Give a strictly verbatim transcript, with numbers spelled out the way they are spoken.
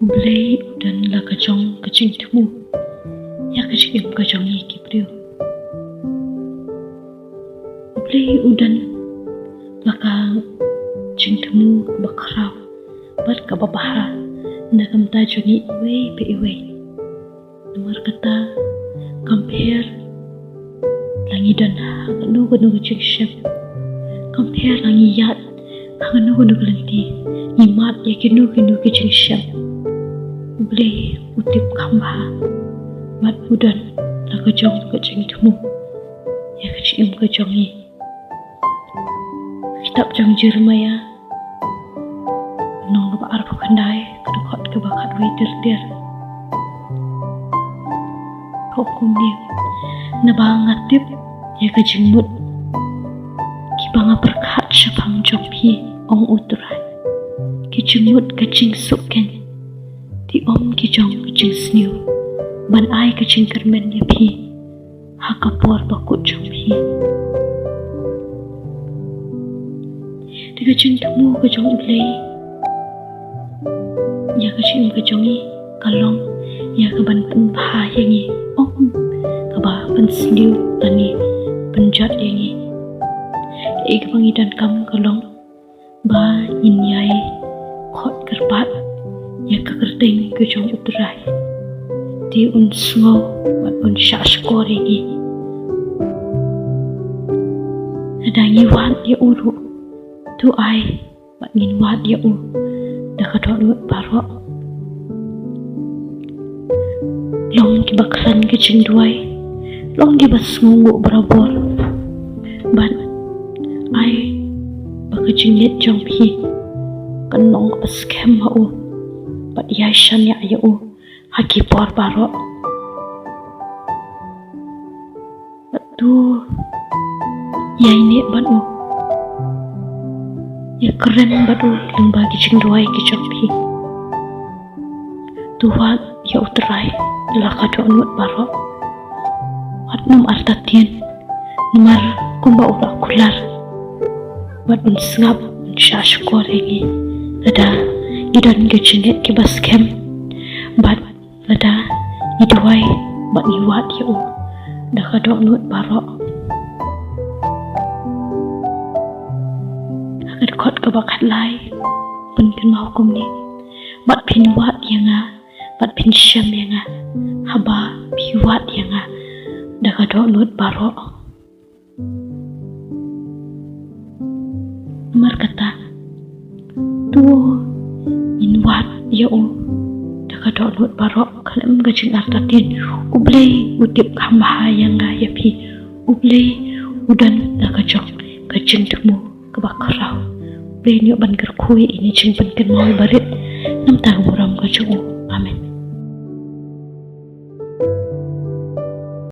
U Blei u don la ka jong ka jingthmu ïa ka jingim ka jong ngi ki briew. U Blei u don la ka jingthmu kaba khraw bad kaba bha na ka bynta jong ngi iwei pa iwei. Namar kata, kam pher la ngi don ha kano kano ka jingshem, kam pher la ngi ïaid ha kano kano ka lynti, ngi mad ïa kino kino ki jingshem, U Blei u tip kham bha bad u don la ka jong ka jingthmu ïa ka jingim ka jong ngi. Kitab jong Jeremaïah, lynnong kaba arphew khyndai, ka dkhot kaba khatwei ter ter. Ka ong kumne: Naba nga tip ïa ka jingmut kiba nga pyrkhat shaphang jong phi, ong U Trai, ki jingmut ka jingsuk keiñ, te ym ki jong ka jingsniew, ban ai ka jingkyrmen ïa phi ha ka por bakut jong phi. Te ka jingthmu ka jong U Blei ïa ka jingim ka jong ngi ka long ïa ka ban pynbha ïa ngi, ym kaba pynsniew lane pynjot ïa ngi. Kaei kaba ngi donkam ka long ba ngin ïai khot kyrpad ïa ka kyrteng ka jong U Trai, te un sngew bad un shah shkor ïa ngi. Lada ngi wad ïa u ruh, to ai bad ngin wad ïa u da ka dohnud baroh. Long kiba khlaiñ ka jingduwai, long kiba sngewnguh barabor, bad ai ba ka jingngeit jong phi kan long kaba skhem ha u, bad ïai shaniah ïa u ha ki por baroh. Bad to ïaineh bad u, ïakren bad u lyngba ki jingduwai ki jong phi. To wad ïa U Trai da la ka dohnud baroh, wat nym artatien, namar kumba u la kular, wat un sngap, un shah shkor ïa ngi lada ngi don ki jingngeit kiba skhem, bad lada ngi duwai bad ngi wad ïa u da ka dohnud baroh. Ha ka dkhot kaba khatlai pynkynmaw kumne: Bad phin wad ïa nga, bad phin shem ïa nga, haba phi wad ïa nga da ka dohnud baroh. Namar kata, to ngin wad ïa u da ka dohnud baroh, khlem ka jingartatien. U Blei u tip kham bha ïa nga ïa phi. U Blei u don la ka jong ka jingthmu kaba khraw. U Blei un ïoh ban kyrkhu ïa ine i jingpynkynmaw barit na ka bynta ka burom ka jong u.